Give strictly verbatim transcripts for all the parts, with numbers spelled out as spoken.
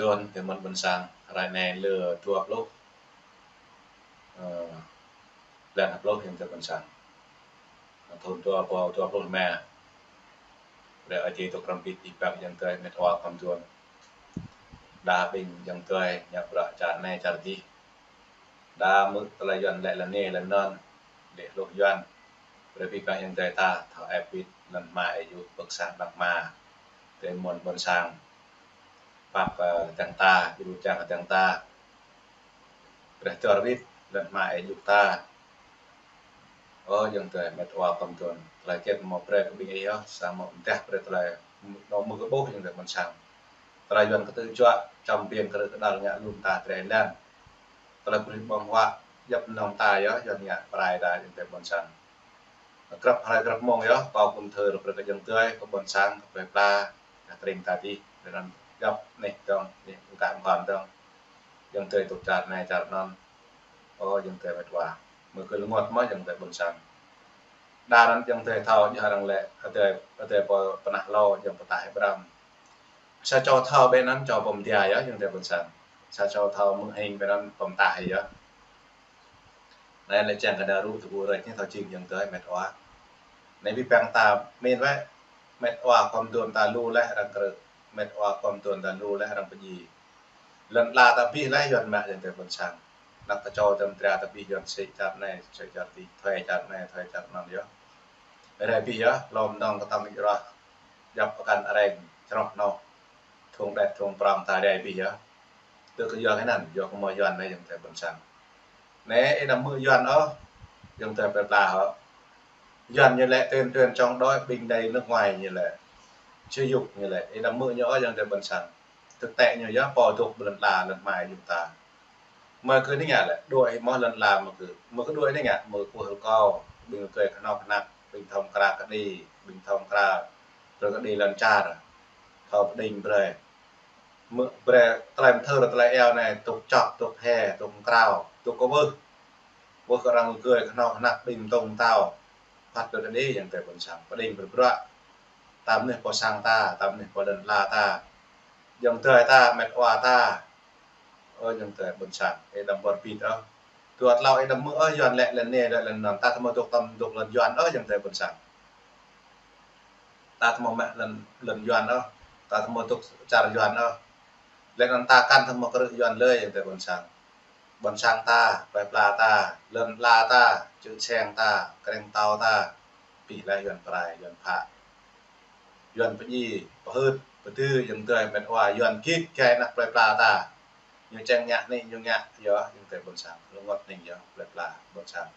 Tuan, tơmon ƀôn sang, hrơi anai lơ dua pluh, ơ, blan pluh ayŏng adơi ƀôn sang. Thun dua rơbâo dua pluh rơma. Brơi Ơi Adai dŏ hrŏm hơbĭt abih bang ayŏng adơi met wa khŏm tuan. Đa ƀing ayŏng adơi ngă bruă čar anai čar adih. Đa hmư̆ tơlơi Yuan laĭ lŏn anai lŏn anŭn, laĭ hluh Yuan. Brơi abih bang ayŏng adơi ta thâo ĕp hơbĭt lŏn hmua ơi yŭ pơkơsang đah hmua. Tơmon ƀôn sang. Pap, ơ, kơdang ta, ƀing rơjang kơdang ta. Brơi tơlơi hơbĭt lŏn hmua ơi yŭ ta. Ơ, ayŏng adơi met wa khŏm tuan. Tơlơi kiăng mơ̆ brơi kơ ƀing ih yơh, samơ̆ mơdah brơi tơlơi nao mơ̆ kơ ƀuh ayŏng adơi ƀôn sang. Tơlơi Yuan kơtư̆ juă, čăm biêng kơ rơ̆ kơdăl ngă lŏm ta trĕ lan. Tơlơi brơi ƀơ̆ng huă, djŏp mơnơ̆ng ta yơh, Yuan ngă pơrai ta ayŏng adơi ƀôn sang. Grăp hrơi grăp mông yơh, pô kŭm thơ rơp rơkơ ayŏng adơi, kơ ƀôn sang, kơ plơi pla, kơ tơring ta adih, rơnăn djŏp anih dơ̆ng, anih ƀơ̆ng kah ƀơ̆ng kon dơ̆ng. Ayŏng adơi dŏ čar anai čar anŭn. Ơ, ayŏng adơi met wa. Mơ̆ kơ lơngot mơ̆ ayŏng adơi ƀôn sang. Đa anŭn ayŏng adơi thâo, djơ̆ arăng laĭ, adơi, adơi pô pơnah hlâo, ayŏng pơtah hĭ ƀrăm. Sa čô thâo ƀơi anŭn čô pơm dia yơh, ayŏng adơi ƀôn sang. Sa čô thâo mơ̆ng hing ƀơi anŭn pơm tah yơh. Anai lĕ čang kơ đa rŭ tơgŭ rĕč anai thâo jing ayŏng adơi met wa. Anai abih bang ta min wĕ, met wa khŏm tuan ta lu laih arăng krư̆, met wa khŏm tuan ta lu laih arăng pơdjai. Lŏn ala ta abih laih Yuan mă ayŏng adơi ƀôn sang. Anăk kơčô tơm dra ta abih Yuan sĭ čar anai, sĭ čar adih, thuê čar anai, thuê čar anŭn yơh. Rai abih yơh, lŏm nong kơtang ih rah, djŏp pơkăn areng, čroh noh, thung đet, thung prong ta rai abih yơh. Tơ kơ yua kơ anŭn, yua kơ mơ̆ Yuan anai ayŏng adơi ƀôn sang. Anai, ih đăm hmư̆ Yuan ôh, ayŏng adơi plơi pla hŏ. Yuan ñu laĭ tuyên truyền chống đối ƀing đài nước ngoài ñu laĭ. Sử dụng ñu laĭ, ih đăm hmư̆ ñu ôh ayŏng adơi ƀôn sang. Thực tế ñu yơh pô dŏ ƀơi lŏn ala lŏn hmua ơi yŭ ta. Mơ̆ kơ anai ngă lĕ, đuaĭ mơ̆ lŏn ala mơ̆ kơ, mơ̆ kơ đuaĭ anai ngă, mơ̆ kơ ƀuh rơkâo, ƀing rơkơi kơhnâo kơhnăk, ƀing thâo mơkra kơđi, ƀing thâo mơkra, rơkơi kơđi lŏn čar, thâo pơđing brơi. Mơ̆ brơi tơlơi mơthưr tơlơi iâu anai, tŭk čŏk, tŭk he, tŭk mơkrao, tŭk kơwưh. Wơh kơ arăng rơkơi kơhnâo kơhnăk ƀing tŏng tâo. Phat brơi kơđi ayŏng adơi ƀôn sang, pơđing brơi bruă. Ta mơnuih pô sang ta, ta mơnuih pô lŏn ala ta. Ayŏng adơi ta, met wa ta. Ơ, ayŏng adơi ƀôn sang, ih đăm wơr bĭt ôh. Dua tlâo ih đăm hmư̆ ôh, Yuan laĭ lŏn anai, laĭ lŏn anŭn, ta tơmơ̆ dŏ tơm dŏ lŏn Yuan ôh, ayŏng adơi ƀôn sang. Ta tơmơ̆ mă lŏn, lŏn Yuan ôh, ta tơmơ̆ dŏ čar Yuan ôh. Laĭ anŭn ta kăn tơmơ̆ krư̆ Yuan lơi, ayŏng adơi ƀôn sang. Ƀôn sang ta, plơi pla ta, lŏn ala ta, čư̆ seng ta, kreng tâo ta, abih laih Yuan pơrai, Yuan phă. Yuan pơdjai, pơhưt, pơdư, ayŏng adơi met wa, Yuan git gai anăk plơi pla ta. Ñu čang ngă anai, ñu ngă yơh, ayŏng adơi ƀôn sang. Lơngot hning yơh, plơi pla, ƀôn sang.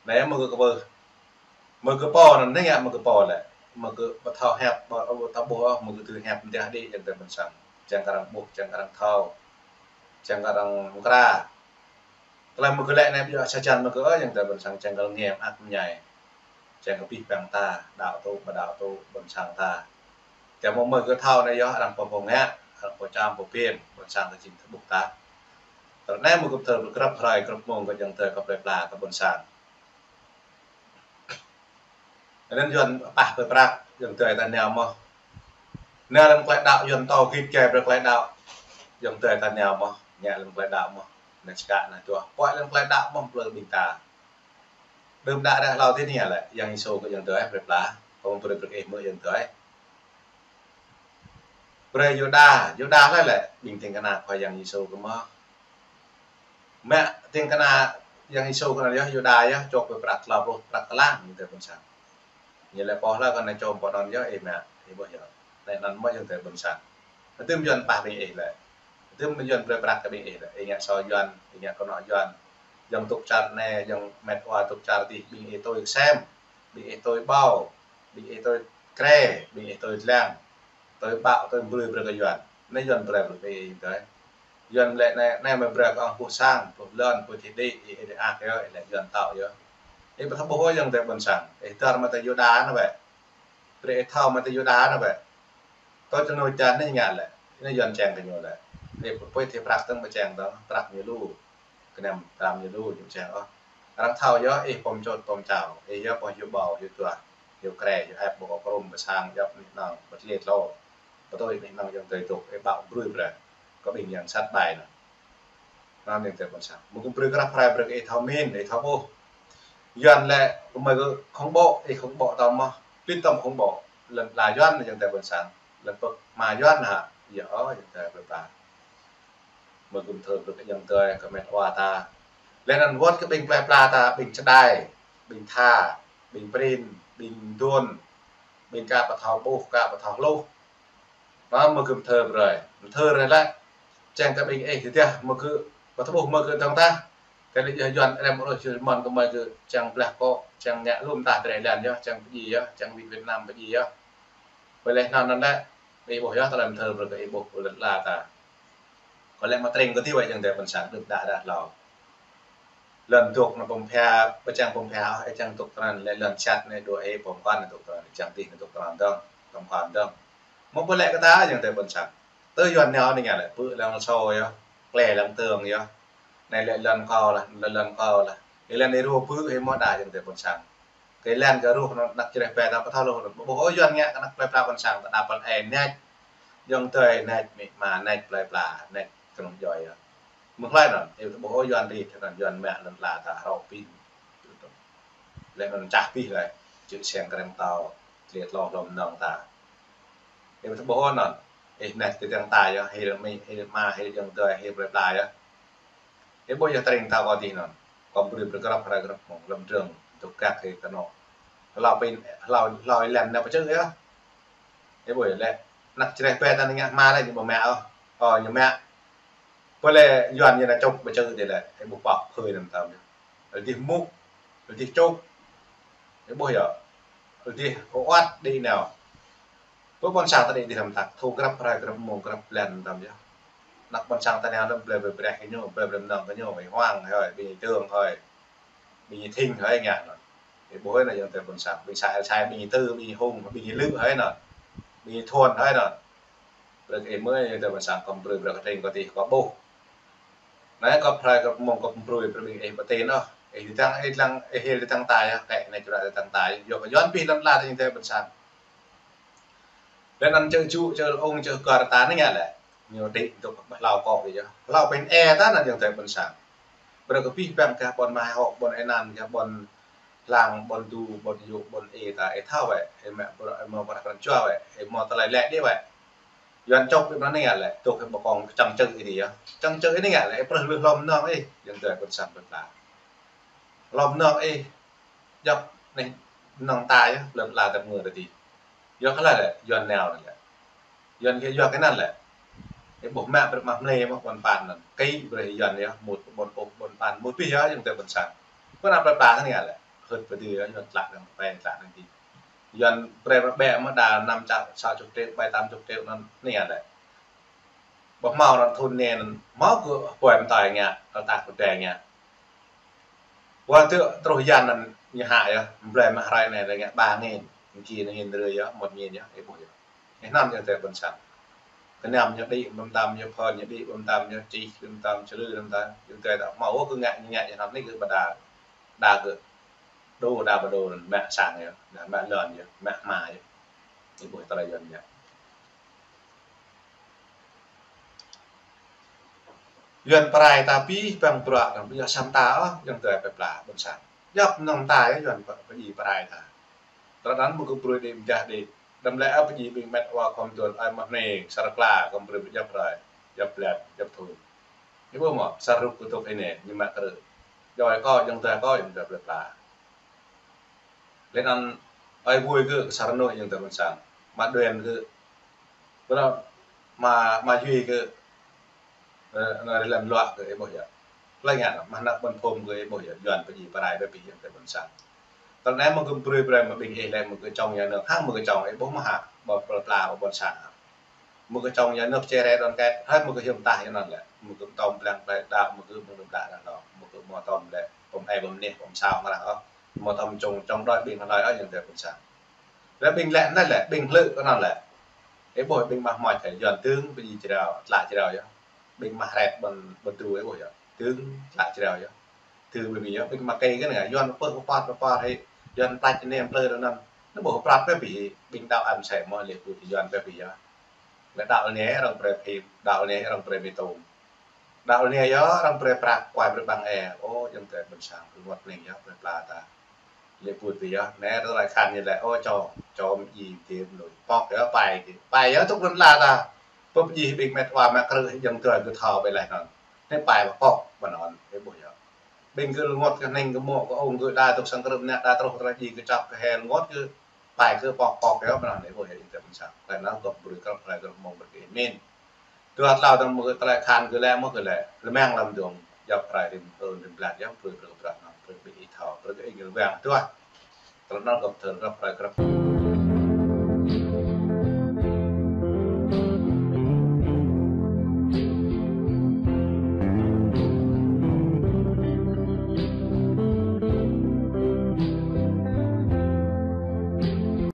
Anai mơ̆ kơ kơwưh. Mơ̆ kơ pô anŭn anai ngă mơ̆ kơ pô lĕ. Mơ̆ kơ ƀu thâo hiăp, ƀu, ƀu thâo ƀuh ôh, mơ̆ kơ tui hiăp mơdeh đĭ ayŏng adơi ƀôn sang. Čang kơ arăng ƀuh, čang kơ arăng thâo. Čang kơ arăng mơkra. Tơlơi mơ̆ kơ lĕ anai ƀu djơ̆ sa čan mơ̆ kơ ôh ayŏng adơi ƀôn sang čang kơ lơngem ăt mơñai. Čang kơ abih bang ta, đaŏ tŭ, ƀu đaŏ tŭ, ƀôn sang ta. Čang mơ̆ mơ̆ kơ thâo anai yơh, arăng pô pô ngă, arăng pô čăm pô pin, ƀôn sang ta jing tơƀuh ta. Tơl anai mơ̆ kơ thơ grăp hrơi, grăp mông kơ ayŏng adơi kơ plơi pla, kơ ƀôn sang. Anŭn Yuan pah brơi prăk, ayŏng adơi ta nao mơ̆. Nao lăm tơlơi đaŏ, Yuan tâo git gai brơi tơlơi đaŏ. Ayŏng adơi ta nao mơ̆, ngă lăm tơlơi đaŏ mơ̆. Anai čơkă anai tuah. Pơhiăp lăm tơlơi đaŏ mơ̆ plơi ƀing ta. Đưm đă ră hlâo tih anai lĕ, Yang Yêsu kơ ayŏng adơi, plơi pla. Kâo brơi brơi ih hmư̆ ayŏng adơi. Brơi Yuđa, Yuđa hlơi lĕ, ƀing ding kơna Khua Yang Yêsu kơ mơ̆. Mă ding kơna Yang Yêsu kơ anŭn yơh, Yuđa yơh, čŏk brơi prăk tlâo pluh prăk tơlang, ayŏng adơi ƀôn sang. Ñu lĕ pô hlơi kơ anai čŏm pô anŭn yơh, ih mă, ih ƀuh yơh. Anai anŭn mơ̆ ayŏng adơi ƀôn sang. Hơdôm Yuan pah ƀing ih lĕ. Hơdôm Yuan brơi prăk kơ ƀing ih lĕ. Ih ngă sô Yuan, ih ngă kơnŏ Yuan. Ayŏng dŏ čar anai, ayŏng met wa dŏ čar adih, ƀing ih tui kơsem, ƀing ih tui ƀâo, ƀing ih tui kre, ƀing ih tui dlăng. Tui ƀaŏ, tui brơi brơi kơ Yuan. Anai Yuan brơi brơi kơ ih ayŏng adơi. Yuan lĕ anai, anai mơ̆ brơi kơ ong pơpŭ sang, pơpŭ lŏn, pơpŭ thĭ đĭ, ih, ih đĭ ak yơh, ih lĕ Yuan tŏ yơh. Ih ƀu thâo ƀuh ôh ayŏng adơi ƀôn sang. Ih dơ̆r mơ̆ tơ Yuđa anŭn wĕ. Brơi ih thâo mơ̆ tơ Yuđa anŭn wĕ. Tơ čơnŭ čan anai ngă lĕ. Anai Yuan čang kơ ñu lĕ. Ih pơpŭ thĭ prăk tơ̆ng ƀu čang tơ̆ng, prăk ñu lu. Kơnăm tram ñu lu ñu čang ôh. Arăng thâo yơh, ih pô mčôt pô mčao. Ih yơh pô hyu ƀâo, hyu tuah, hyu kre, hyu ĕp, ƀu kơ krŭm, ƀu sang, djŏp anih anŏ, ƀu tơlơi tlô. Ƀu tui anih anŏ ayŏng adơi dŏ, ih ƀaŏ brơi brơi. Kơ ƀing yang sat ƀai anŭn. Anŭn yang tơi ƀôn sang. Mơ̆ kơ brơi krăp hrơi brơi kơ ih thâo min, ih thâo ƀuh. Yuan lĕ, kơ mơi kơ khŏng ƀô̆, ih khŏng ƀô̆ tơm mơ̆. Pĭt tơm khŏng ƀô̆. Lŏn ala Yuan yang tơi ƀôn sang. Lŏn pơ̆k hma Yuan hă. Yơh, yang tơi ƀôn sang. Mơ̆ kơ thơ brơi kơ yang tơi kơ met wa ta. Lĕ anŭn wơ̆t kơ ƀing plơi pla ta, ƀing čơđai, ƀing tha, ƀing prin, ƀing đôn, ƀing ka pơthâo ƀuh, ka pơthâo hluh. Mơ̆ mơ̆ kơ thơ brơi, thơ brơi lĕ. Čang kơ ƀing ih tơdah mơ̆ kơ, pơtơƀuh mơ̆ kơ dŏng tah. Kơ lĕ yơh Yuan rem rôh čơ mơ̆n kơ mơi kơ čang blah kŏ, čang ngă lŏm tah Thái Lan yơh, čang pơdjai yơh, čang Việt Nam pơdjai yơh. Ƀơi lĕ anŭn anŭn lĕ, ih ƀuh yơh, tơlơi thơ brơi kơ ih ƀuh, ƀơi lĕ ala ta. Kơ lĕ mă tring kơ ti wai yang tơi ƀôn sang đưm đă đă hlâo. Lŏn dŏ anŭn pơm phia, pơčang pơm phia, ih čang dŏ tơnăn, lĕ lŏn sat anai dŏ ih pơm kăn dŏ tơnăn, čang tih anŭn dŏ tơnăn dơ̆ng, pơm kăn dơ̆ng. Mơ̆ ƀơi lĕ kơ ta yang tơi ƀôn sang. Tơ Yuan nao anai ngă lĕ, pơ̆ lăng sô yơh, klĕ lăng tơng yơh. Anai lĕ lŏn kâo lah, lŏn, lŏn kâo lah. Ih lăng ih rô pơ̆ ih mơ̆ đa yang tơi ƀôn sang. Kơ lăng kơ rôh anŭn năk čreh pe ta pơthâo lŏn, ƀuh ôh Yuan ngă kơ năk plơi pla ƀôn sang, ta đa pơl ih nač. Yang tơi nač, mĭ ma nač plơi pla, nač kơnơ̆ng djai yơh. Mơ̆ hlơi anŭn, ih ƀuh ôh Yuan rĭt, anŭn Yuan mă lŏn ala ta hrŏ pĭ. Lĕ anŭn čah pĭ lĕ, čư̆ seng krem tao, tliê tlô hlŏm nong ta. Ih ƀuh ôh anŭn, ih nač tơdang ta yơh, hil mĭ, hil ma, hil yang tơi, hil plơi pla yơh. Ih ƀuh yơh tring ta kơ tih anŭn. Kơ brơi brơi krăp hrơi krăp mông, lŏm drơ̆ng, dŏ kăk hĭ kơ anŏ. Hlâo pĭn, hlâo, hlâo ih lăng anai pơčư̆ yơh. Ih ƀuh yơh lĕ. Năk čreh pe ta anai ngă hma lĕ ñu ƀu mă ôh. Ơ, ñu mă. Pơ lĕ Yuan ñu nao čŏp pơčư̆ tih lĕ. Ih ƀuh pŏk phơi anŭn tơm yơh. Ih dih mŭk. Ih dih čŏp. Ih ƀuh yơh. Ih dih ôat đĭ nao. Pơ ƀôn sang ta đĭ dih hrŏm tăk, thu krăp hrơi, krăp mông, krăp blan tơm yơh. Năk ƀôn sang ta nao lăm ble ble breh kơ ñu, ble ble mơnơ̆ng kơ ñu, ƀing Huang hơi, ƀing Tường hơi, ƀing Thinh hơi ngă anŭn. Ih ƀuh hơi anŭn yang tơi ƀôn sang, ƀing Sai, Sai, ƀing Tư, ƀing Hùng, ƀing Lự hơi anŭn. Ƀing Thuần hơi anŭn. Brơi kơ ih mơ̆ yang tơi ƀôn sang, kơ brơi brơi kơ tring kơ tih kơ ƀuh. Anai kơ hrơi kơ mông kơ brơi brơi ƀing ih pơtĭn ôh. Ih tơdang, ih lăng, ih hil tơdang ta yơh, kĕ anai čơră tơdang ta yơh. Yua kơ Yuan pĭ lŏn ala ta yang tơi ƀôn sang. Lĕ anŭn čơ ču, čơ ung, čơ kar ta anai ngă lĕ. Ñu đĭ dŏ ƀơi hlâo kŏ yơh. Hlâo pĭn ih ta anŭn yang tơi ƀôn sang. Brơi kơ pĭ păng kơ ƀôn Mai Hŏ, ƀôn Ê Nan, kơ ƀôn Hlang, ƀôn Du, ƀôn Yŭ, ƀôn ih ta, ih thâo wơ̆t, ih mă bruă, ih mă bruă pran jua wơ̆t, ih mă tơlơi lĕ đĭ wơ̆t. Yuan čŏp ƀơi anai ngă lĕ, dŏ kơ ƀơi kông čang čư̆ ih yơh. Čang čư̆ ih anai ngă lĕ, ih prơh lĕ hlŏm nong ih, yang tơi ƀôn sang plơi pla. Hlŏm nong ih, djŏp anai nong ta yơh, lŏn ala ta mơ̆ tơdih. Yua kơ hlơi lĕ, Yuan nao anŭn lĕ. Yuan kơ, yua kơ anŭn lĕ. Ih ƀuh mă brơi mă mlei mă ƀôn Pan anŭn. Kơ brơi Yuan yơh, mŭt ƀôn Ôk, ƀôn Pan, mŭt pĭ yơh, yang tơi ƀôn sang. Ƀôn ala plơi pla anai ngă lĕ. Hơ̆t pơdơi yơh, Yuan tlă anŭn, pe tlă anŭn dih. Yuan brơi mă ƀĕ mă đa năm čă, sa čô triệu, ƀai tam čô triệu anŭn, anai ngă lĕ. Ƀuh hmâo anŭn thun anai anŭn, hmâo kơ pơtoi mơtai ngă, kơ ta kơ dai ngă. Wa tơ truh Yuan anŭn ñu hă yơh, blơi mă hrơi anai ngă ba nghìn, ki anŭn nghìn rưỡi yơh, một nghìn yơh, ih ƀuh yơh. Ih anŭn yang tơi ƀôn sang. Kơnăm ñu đĭ ƀơm tăm, ñu phơn ñu đĭ ƀơm tăm, ñu čih ƀơm tăm, čơlư ƀơm tăm, yang tơi ta hmâo kơ ngă, ñu ngă ñu anŭn anai kơ ƀôdah. Đa kơ đô, đa ƀôdah đô anŭn mă sang yơh, mă lŏn yơh, mă hma yơh. Ih ƀuh tơlơi Yuan ngă. Yuan pơrai ta pĭ păng bruă, păng pĭ yơh sam ta ôh, yang tơi plơi pla ƀôn sang. Djŏp nong ta yơh Yuan pơ-, pơdjai pơrai ta. Tơlơi anŭn mơ̆ kơ brơi đĭ mơjah đĭ. Đăm lĕ ơ pơdjai ƀing met wa khŏm tuan ơi mă anai, sar kla khŏm brơi pơdjai pơrai. Djŏp blan, djŏp thun. Ih ƀuh mơ̆, sar rŭk kơ tŭk ih anai, ñu mă krư̆. Djai kâo, yang tơi kâo, yang tơi plơi pla. Lĕ anŭn ơi vui kơ sar rơnŭk yang tơi ƀôn sang. Mă Đuên kơ, ƀơi anŭn mă, mă Yuy kơ, ơ, anŭn rơlan luă kơ ih ƀuh yơh. Hlơi ngă anŭn, mă anăk ƀôn Phôm kơ ih ƀuh yơh, Yuan pơdjai pơrai ƀơi pĭ yang tơi ƀôn sang. Tơl anai mơ̆ kơ brơi brơi mă ƀing ih lĕ mơ̆ kơ čŏng nhà nước, hăng mơ̆ kơ čŏng ih ƀuh mơ̆ hă, ƀơi plơi pla ƀơi ƀôn sang hă. Mơ̆ kơ čŏng nhà nước chia rẽ đoàn kết, hơi mơ̆ kơ hiư̆m tah yơh anŭn lĕ. Mơ̆ kơ tơm blang plơi đa, mơ̆ kơ mơ̆ đa đa đa, mơ̆ kơ mơ̆ tơm lĕ, pơm ai pơm neh, pơm sao mơ̆ ră ôh. Mơ̆ tơm čŏng, čŏng đôč ƀing hlơi ôh yang tơi ƀôn sang. Lĕ ƀing lĕ anai lĕ, ƀing hlơi kơ anŭn lĕ. Ih ƀuh ƀing mă hmâo čai Yuan tơ̆ng, pơdjai jrao, tlă jrao yơh. Ƀing mă hret ƀôn, ƀôn tru ih ƀuh yơh. Tơ̆ng, tlă jrao yơh. Tơ̆ng ƀing yơh, ƀing mă kơi kơ anai, Yuan pơh pơpăt pơpăt hơi, Yuan plăč nem plơi anŭn. Anŭn ƀuh prăp pơ pĭ, ƀing đaŏ ăn sĕ mơ̆ lĕ kơ Yuan pơ pĭ yơh. Lĕ đăo anai arăng brơi phim, đăo anai arăng brơi mì tôm. Đăo anai yơh arăng brơi prăk, kuai brơi ƀăng e. Ơ, ayŏng adơi ƀôn sang, rơngot anai yơh brơi pla ta. Lĕ ƀuh tui yơh, anai tơlơi khan ñu lĕ, ơ, čô, čô mơdjai dih mơnuih. Pŏk yơh pai dih. Pai yơh tŭk lŏn ala ta. Pơp djai ƀing met wa met krư̆ ayŏng adơi gơ̆ thâo ƀơi laih anŭn. Anai pai pŏk ƀơi anŭn, ih ƀuh yơh. Ƀing gơ̆ rơngot kơ hning kơ mŏ kơ ung kơ đa tŭk sang krư̆ mơnă đa truh tơlơi djai kơčŏk kơ he rơngot kơ pai kơ pŏk pŏk yơh ƀơi anŭn, ih ƀuh yơh ayŏng adơi ƀôn sang. Tơlơi anŭn gơ̆ brơi krăp tơlơi gơ̆ mơ̆ng brơi kơ ih min. Tuah tlâo tơm mơ̆ tơlơi khan gơ̆ lĕ mơ̆ gơ̆ lĕ. Rơmang lăm dŏng, djŏp rai rĭm hơn rĭm blan yơh, brơi brơi kơ prăk anŭn, brơi kơ ih rơmang tuah. Tơlơi anŭn gơ̆ thơr krăp tơlơi krăp.